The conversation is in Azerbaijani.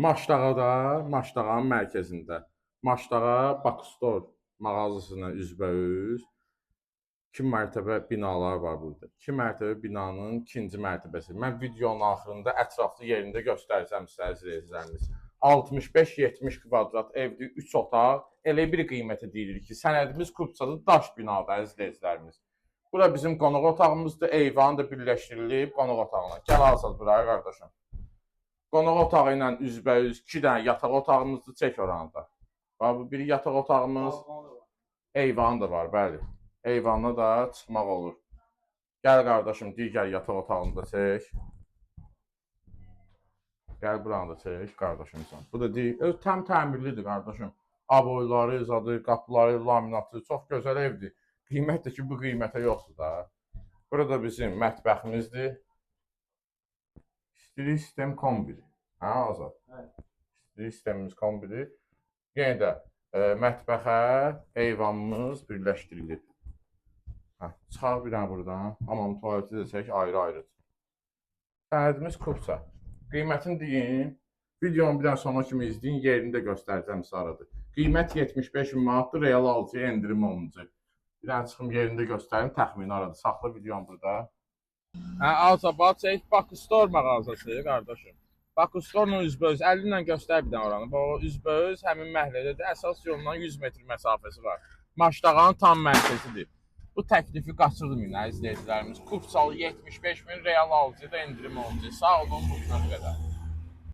Maşdağada, Maşdağanın mərkəzində. Maşdağa Bakustore mağazasına üzbəüz 2 mərtəbə binalar var burada. 2 mərtəbə binanın ikinci mərtəbəsi. Mən videonun axırında ətraflı yerində göstərəcəm sizə, izləyicilərimiz. 65-70 kvadrat evdir, 3 otaq. Elə bir qiymətə deyilir ki, sənədimiz Kupçadır, daş binada, əziz izləyicilərimiz. Bura bizim qonaq otağımızdır, eyvan da birləşdirilib qonaq otağına. Gəl Azad buraya qardaşım. Qonaq otağı ilə üzbəüz 2 dənə yataq otağımızdır, çək oranı da. Bax bu biri yataq otağımız, eyvanı da var, bəli. Eyvana da çıxmaq olur. Gəl qardaşım, digər yataq otağını da çək. Gəl buranı da çək qardaşım sən. Bu da öz tam təmirlidir qardaşım. Aboyları, zadı, qapıları, laminatı, çox gözəl evdir. Qiymət də ki bu qiymətə yoxdur da. Burada bizim mətbəximizdir. İstilik sistem kombiri. Hə, Azad? Evet. İstilik sistemimiz kombiri. Yenə də mətbəxə eyvanımız birləşdirilib. Hə, çıxar bir dənə buradan. Hamam tualeti də çək ayrı-ayrı. Sənədimiz Kupça. Qiymətini deyim. Videonun bir dənə sona kimi izləyin, yerini də göstərəcəm sizə haradır. Qiymət 75 min manatdır, real alıcıya endirim olunacaq. Bir dənə çıxım yerində göstərim, təxmini haradır. Saxla videonu burada. Hə, Azabad çək, Bakustore mağazası qardaşım. Bakustore-la üzbəüz, əli ilə göstər bir dənə oranı. Bax, o üzbəüz həmin məhəllədədir. Əsas yoldan 100 metr məsafəsi var. Maşdağanın tam mərkəzidir. Bu təklifi qaçırmayın əziz izləyicilərimiz. Kupçalı 75 min, real alıcıya da endirim olunacaq. Sağ olun, bu qədər.